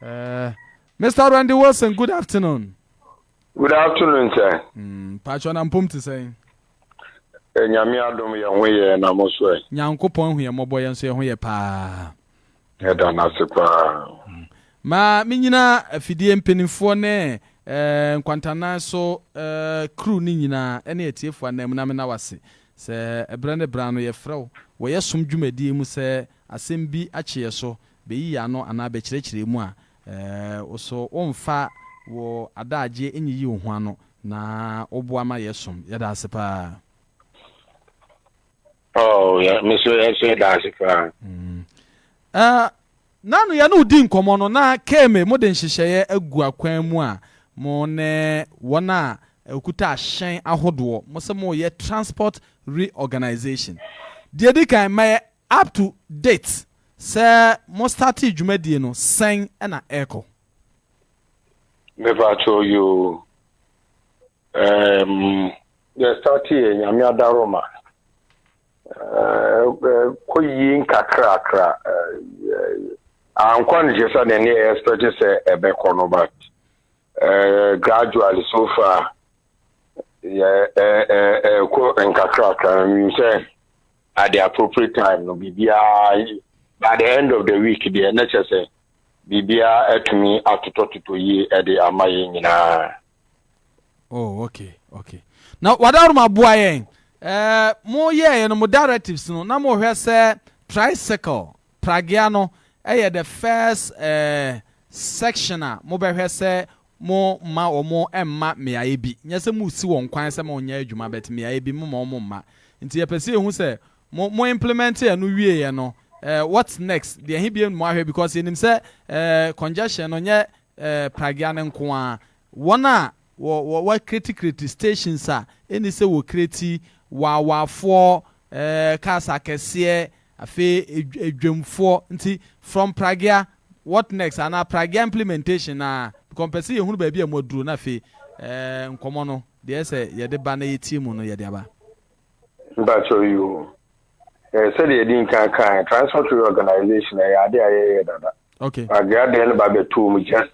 Mr. Randy Wilson, good afternoon. Good afternoon, sir. Patro na mpom te sɛn? Nyame adom, yɛn ho yɛ, na mo so ɛ? Nyankopɔn hu yɛn mmɔbɔ, yɛn nso yɛn ho yɛ paa. Yɛda n'ase paa. Ma me nyina afidie mpanimfoɔ ne nkwantanan so crew ne nyinaa ne atiefoɔ anam na mena wase sɛ ɛberɛ ne berɛ no yɛfrɛ wo wɔyɛ som dwumadie mu sɛ asɛm bi akye yɛ so bɛyi yɛ ano anaa bɛkyerɛkyerɛ mu a, wo so womfa wɔ adagye nyiyi wo ho ano na woboa ma yɛ som. Yɛda ase paa. Oh, yeah, me so yɛ so yɛda ase paa. Nanu yɛne wo di nkɔmmɔ no na keme mode nhyehyɛeɛ agu akwan mu a mo ne wɔn a okuta ahyɛn ahodoɔ mo sɛ moyɛ transport reorganization. Deɛ di kan, mɛyɛ up to date sɛ mo start dwumadie no sɛn ɛna ɛrekɔ? Mepakyɛw yo. Yɛ start yɛ, Nyame adaroma. Kɔ yie nkakrakra. Ankɔ no kyerɛ sɛ deɛ ne yɛ expect sɛ ɛbɛkɔ no, but gradually so far yɛ ɛkɔ nkakrakra. Menim sɛ at the appropriate time no, biribiara by the end of the week deɛ, ne kyerɛ sɛ biribiara atumi atotɔtotɔ yie ɛde ama yɛn nyinaa. Oh, okay. Na wadaroma boa yɛn, mo yɛɛ no mo directives no na mohwɛ sɛ tricycle pragea no ɛyɛ the first section a mobɛhwɛ sɛ mo ma wɔn mma mmeaeɛ bi, nyɛ sɛ mo si wɔn kwan sɛ mo nyɛ adwuma bɛt mmeaeɛ bi mo ma wɔn mma. Nti yɛpɛ sɛ ehu sɛ mo implement ɛno wie no, what's next? Deɛ ɛhe bie mo ahwɛ? Because yɛnim sɛ congestion no nyɛ pragea no nko ara. Wɔn a wɔ create stations a ɛni sɛ wɔ create waawaafoɔ, cars akɛseɛ, afei edwamfoɔ. Nti from pragea, what next? Anaa pragea implementation na because mpɛ sɛ yɛhunu baabi a mo aduro na afei nkɔmɔ no deɛ sɛ yɛde ba na yɛtie mu no, yɛde aba. Mpakyɛw yi o, sɛdeɛ yɛdi nkan kan, transport reorganization ɛyɛ ade a yɛyɛ dada. Pragea deɛ no ba bɛtoo mu just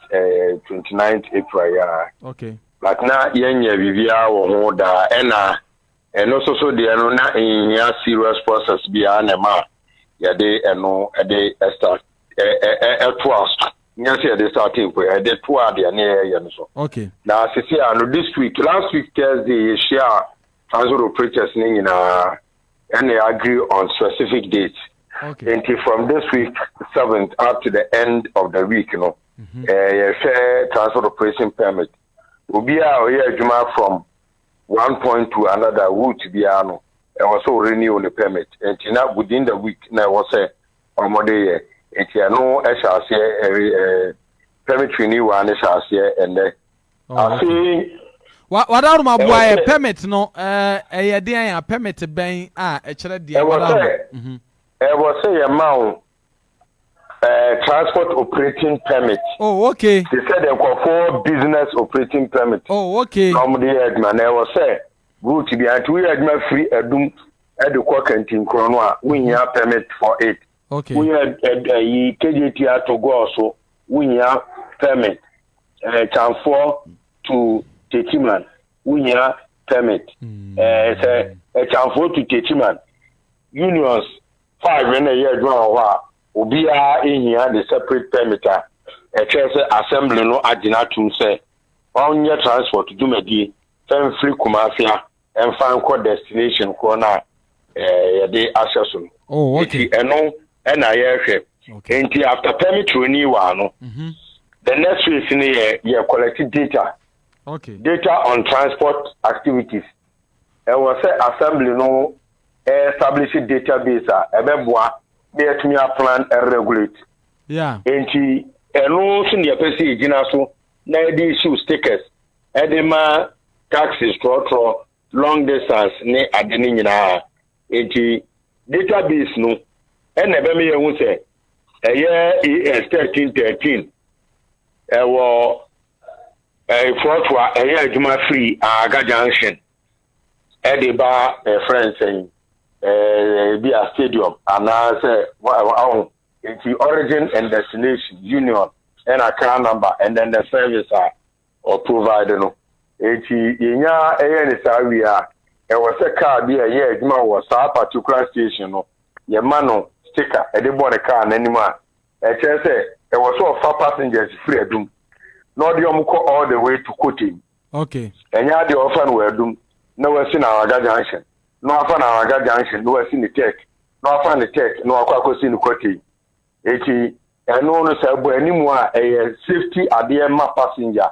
29th April yi a. But na yɛnyɛ biribiara wɔ ho daa, ɛna ɛno nso so deɛ no na nhia serious process biara na ɛma yɛde ɛno ɛde start ɛtoa so. Nyɛ sɛ yɛde start mpo, yɛde toa deɛ ne yɛyɛ no so. Na sisi a no, this week, last week Thursday, yɛhyia a transport operators ne nyinaa ɛna yɛ agree on specific dates. Nti from this week 7th up to the end of the week no, yɛhwɛ transport operation permit. Obiara a ɔyɛ adwuma from one point to another route biara no, ɛwɔ sɛ renew ne permit. Nti na within the week na ɛwɔ sɛ ɔmɔde yɛ. Nti ɛno ɛhyɛ aseɛ, ɛɛ ɛɛ permit renewal ne hyɛ aseɛ ɛnɛ. Afei Wadaroma boa yɛ, permit no ɛyɛ deɛn a permit bɛn a ɛkyerɛ deɛ? Ɛwɔ sɛ ɛwɔ sɛ yɛ ma wo transport operating permit. Te sɛ deɛ nkɔfoɔ business operating permit. Na wɔn de yɛ adwuma na ɛwɔ sɛ route bi nti woyɛ adwuma firi Adum ɛde kɔ Kantinkorɔ no a, wohia permit for it. Woyɛ ɛyi Kejetia to Goaso, wohia permit. Kyamfoɔ to Techiman, wohia permit. Sɛ Ɛkyamfoɔ to Techiman, unions five na ɛyɛ adwuma wɔ hɔ a, obiara ehia the separate permit a ɛkyerɛ sɛ assembly no agyina atum sɛ ɔnyɛ transport dwumadie fɛn firi Kumasi a ɛmfa nkɔ destination korɔ no a yɛde ahyɛ so no. Nti ɛno ɛna yɛrehwɛ. Nti after permit renewal no, the next phase no yɛ collect data. Data on transport activities. Ɛwɔ sɛ assembly no establish database a ɛbɛboa na yɛtumi aplan, regulate. Nti ɛno nso ne yɛpɛ sɛ yɛgyina so na yɛde issue stickers ɛde ma taxis, trɔtrɔ, long distance ne ade no nyinaa. Nti database no ɛna ɛbɛma yɛn ho sɛ ɛyɛ AS 1313 ɛwɔ ɛɛ a ɛyɛ adwuma firi Aga Junction ɛde ba ɛfrɛ nsɛn bi a stadium anaasɛ ɔho. Nti origin and destination, union. Ɛna car number and then the service a ɔprovide no. Eti yɛnya ɛyɛ ne saa wie a, ɛwɔ sɛ car bi a ɛyɛ adwuma wɔ saa particular station no, yɛma no sticker ɛde bɔ ne car n'anim a ɛkyerɛ sɛ ɛwɔ sɛ ɔfa passengers firi Adum na ɔde ɔmo kɔ all the way to Kotem. Ɛnyɛ adeɛ ɔfa no wɔ Adum na wasi na Awaga Junction, na wafa na Awaga Junction na wasi ne Tech, na wafa ne Tech na wakɔ akɔsi ne Kotem. Eti ɛno no, sɛ ɛbɔ anim a, ɛyɛ safety adeɛ ma passenger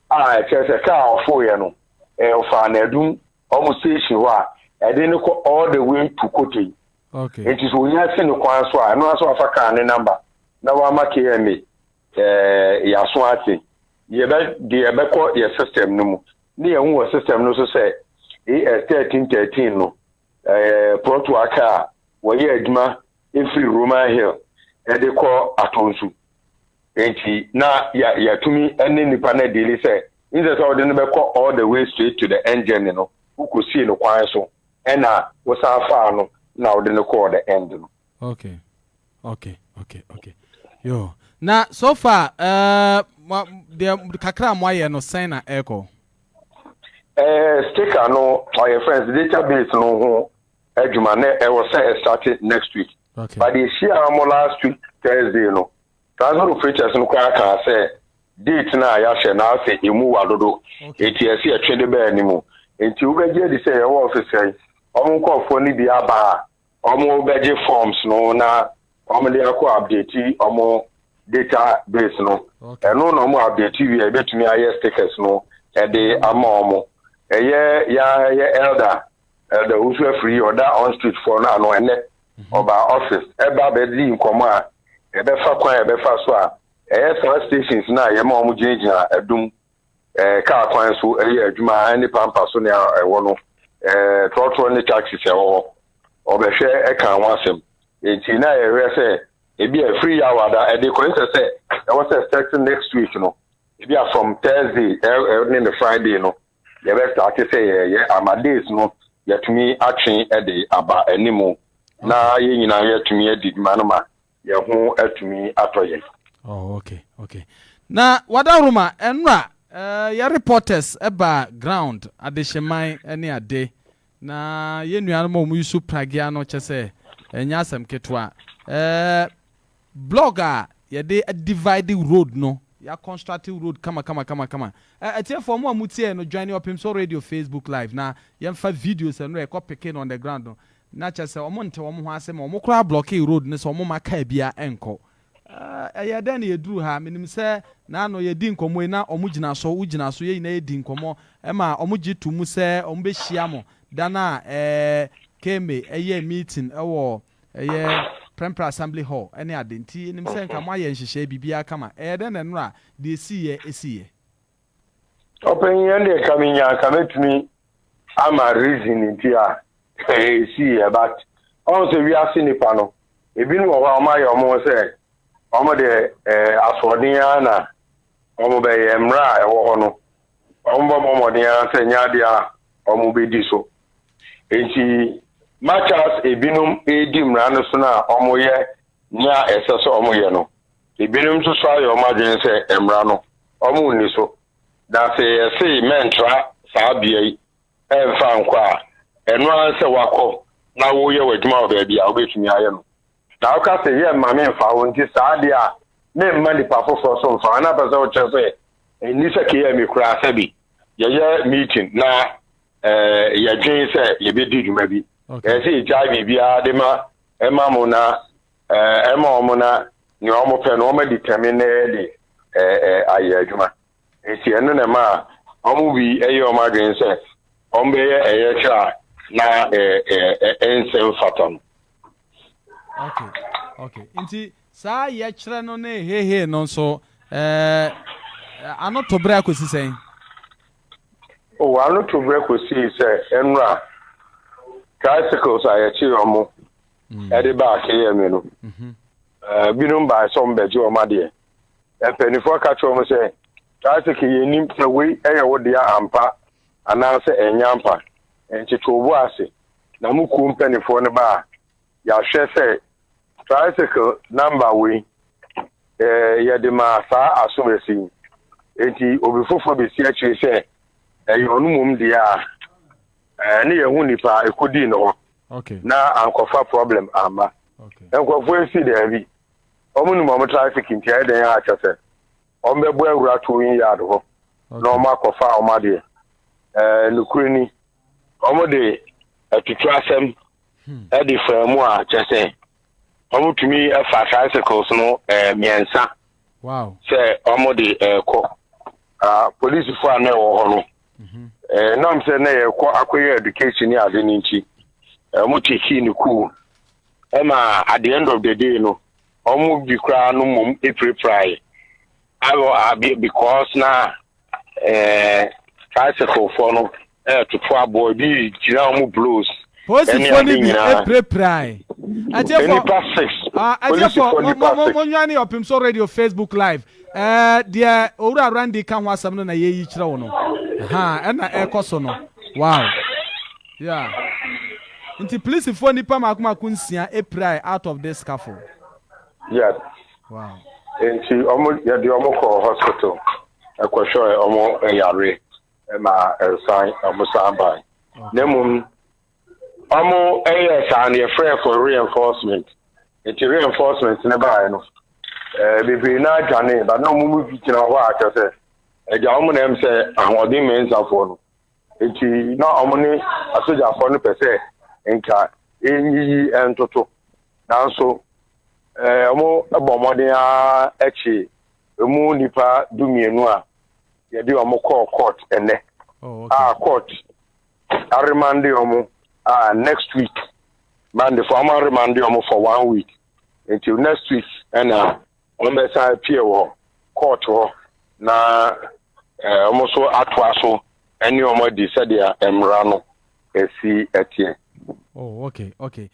a ɛkyerɛ sɛ car a ɔfoeɛ no, ɛyɛ ɔfa na Adum ɔmo station hɔ a, ɛde no kɔ all the way to Kotem. Nti sɛ onya si ne kwan so a, ɛno nso wafa car ne number na wama KMA yɛaso ate yɛbɛ de yɛbɛkɔ yɛ system no mu ne yɛn wɔ system no so sɛ AS 1313 no, prɔtoa car wɔyɛ adwuma efiri Roman Hill ɛde kɔ Atonsu. Nti na yɛ yɛtumi ɛne nipa no deal sɛ nsɛ sɛ ɔde no bɛkɔ all the way straight to the end journey no, wokɔsii no kwan so ɛna wosan faa no na wode no kɔɔ the end no. Okay, yo, na so far deɛ kakra a moayɛ no, sɛn na ɛkɔ? Sticker no, ɔyɛ friends database no ho adwuma na ɛwɔ sɛ ɛstart next week. But yɛhyia mo last week Thursday no, transport operators no koraa kaa sɛ date no a yɛahyɛ na asɛ emu wa dodo. Eti ɛsɛ yɛtwe de bɛɛ anim. Nti wobɛgye adi sɛ yɛwɔ office yi, ɔmo nkɔɔfoɔ no bi aba a ɔmo bɛgye forms no na ɔmo de akɔ update ɔmo database no. Ɛno na ɔmo update wie a, ebɛtumi ayɛ stickers no ɛde ama ɔmo. Ɛyɛ ya yɛ elder Wusu Afiri, ɔda on street foɔ no ano, ɛnɛ ɔba office ɛba abɛdi nkɔmɔ a yɛbɛfa kwan a yɛbɛfa so a ɛyɛ saa stations na yɛma ɔmo gyinagyina Adum kaa kwan so ɛyɛ adwuma ɛne pampa so nea ɛwɔ no, trɔtrɔ ne taxis ɛwɔ hɔ. Ɔbɛhwɛ ɛka ho asɛm. Nti na yɛhwɛ sɛ ebi a free Yawada ɛde kɔ nsɛ sɛ ɛwɔ sɛ starting next week no, ebi a from Thursday ɛne ne Friday no, yɛbɛ start sɛ yɛyɛ ama days no yɛtumi atwe ɛde aba anim na yɛn nyinaa yɛtumi adi dwuma no ma yɛn ho atumi atɔ yɛn. Oh, okay. Na wadaroma ɛnora yɛ reporters ɛba ground adehyeman ne ade na yɛn nuanom a wɔn yi so pragea no, kyɛ sɛ ɛnyɛ asɛm ketewa. Block a yɛde divide road no, yɛ construct road kama kama kama kama. Ɛtiɛfoɔ mo a mo tie no, join Ɔpem So Radio Facebook Live na yɛmfa videos ɛno ɛkɔ picking on the ground no, na kyɛ sɛ ɔmo nte wɔn ho ase ma ɔmo koraa block road no sɛ ɔmo ma kaa bia ɛnkɔ. Ɛyɛ dɛn na yɛduru ha? Menim sɛ naano yɛdi nkɔmmɔ yi na ɔmo gyina so, wogyina so, yɛn nyinaa yɛdi nkɔmmɔ ɛma ɔmo gye to mu sɛ ɔmo bɛhyia mo da no a keme ɛyɛ meeting ɛwɔ ɛyɛ Prempeh Assembly Hall ɛne ade. Nti nim sɛ nka mo ayɛ nhyehyɛ biribiara kama. Ɛyɛ dɛn na nnora deɛ esiiɛ esiiɛ? Ɔpanyin, yɛn deɛ ka menya ka mɛtumi ama reason nti a esiiɛ, but ɔn sɛ wiase nipa no, ebinom wɔ hɔ a ɔmo ayɛ ɔmo sɛ ɔmo de asoɔden ara na ɔmo bɛyɛ mmerɛ a ɛwɔ hɔ no, ɔmo bɔ mmɔden ara sɛ nyɛ adeɛ a ɔmo bɛdi so. Nti much as ebinom edi mmara no so no a ɔmo yɛ nea ɛsɛ sɛ ɔmo yɛ no, ebinom nso so ayɛ ɔmo adwene sɛ mmara no ɔmo nni so, na sɛ yɛse mɛntra saa bea yi ɛmfa nkɔ a, ɛno ara sɛ wakɔ na woyɛ w'adwuma wɔ baabi a wobɛtumi ayɛ no, na woka sɛ yɛ mma memfa wo nti saa deɛ a memma nipa foforɔ so mfa wo, na pɛ sɛ wokyerɛ sɛ ɛnni sɛ kɛyɛ mi koraa sɛbi yɛyɛ meeting na yɛdwen sɛ yɛbɛdi dwuma bi. Ɛyɛ sɛ yɛgyae biribiara de ma ɛma mo na ɛma ɔmo na nea ɔmo pɛ no ɔmo determine na yɛde ɛɛ ayɛ adwuma. Nti ɛno na ɛma a ɔmo bi ɛyɛ ɔmo adwene sɛ ɔmo bɛyɛ ɛyɛ kyerɛ a na ɛɛ ɛɛ ɛnsɛ mfata no. Okay, nti saa yɛkyerɛ no ne hehe no nso, ano to berɛ akɔsi sɛn? O, ano to berɛ kɔsii sɛ ɛnora tricycles a yɛkyere ɔmo ɛde baa KMA no, binom baa sɛ ɔmo bɛgye ɔmo adeɛ. Mpanimfoɔ ka kyerɛ ɔmo sɛ tricycle yɛnim sɛ wei ɛyɛ wo dea ampa anaasɛ ɛnyɛ ampa, nkyekye wo ase na mo kuo mpanimfoɔ no ba a yɛahwɛ sɛ tricycle number wei. Yɛde maa saa asomasi yi. Enti obi foforɔ bɛsi akyire sɛ ɛyɛ ɔno mmom deɛ a, ne yɛhu nipa a ɛkɔdii no hɔ. Na ankɔfa problem amma. Nkurɔfoɔ yi si daabi. Wɔn nim wɔn traffic nti ɛyɛ dɛn a kyɛ sɛ wɔn bɛbɔ awura towing yard hɔ na wɔn akɔfa wɔn adeɛ. Nokorɛ ni, wɔn de atutu asɛm de faa mu a kyɛ sɛ wɔn tumi fa tricycles no mmiɛnsa sɛ wɔn de ɛkɔ. Polisifoɔ a na ɛwɔ hɔ no, nam sɛ na yɛkɔ akɔyɛ education ne ade no nti, wɔn tekii no cool. Ɛma at the end of the day no, wɔn bi koraa no mmom epirapiraeɛ. Awɔ abi because na tricycle foɔ no ɛɛtoto aboɔ, ebi gyina wɔn blows. Polisifoɔ no bi epirapirae. Atiefo, Nipa six. Atiefo, Polisifoɔ nipa six. Mo nwane Ɔpem So Radio Facebook Live. Deɛ Owura Randy ka ho asɛm no na yɛyi kyerɛ wo no. Ha, ɛna ɛkɔ so no. Wow. Yeah. Nti polisifoɔ nipa mako mako 6 epirae out of this scuffle. Yes. Wow. Nti wɔn yɛde wɔn kɔɔ hospital ɛkɔhwɛ wɔn yare ma ɛsan wɔn san ban. Na mmom wɔn ɛyɛ saa no, yɛfrɛ for reinforcement. Nti reinforcement ne baeɛ no, bebree naa dwane ba na wɔn mu bi gyina hɔ a kyerɛ sɛ ɛgya wɔn na ɛm sɛ ahoɔden mmiɛnsafoɔ no. Nti na wɔn ne asogyafoɔ no pɛ sɛ nka ɛnyiyi ɛntoto, nanso wɔn bɔ mmɔden ara akyi emu nipa 12 a yɛde wɔn kɔɔ court ɛnɛ. A court aremand wɔn a next week Monday for wɔn aremand wɔn for one week. Nti next week ɛna wɔn bɛsan apue wɔ court hɔ na wɔn nso atoa so ɛne wɔn adi sɛdeɛ mmara no esi ɛteɛ. Oh, okay.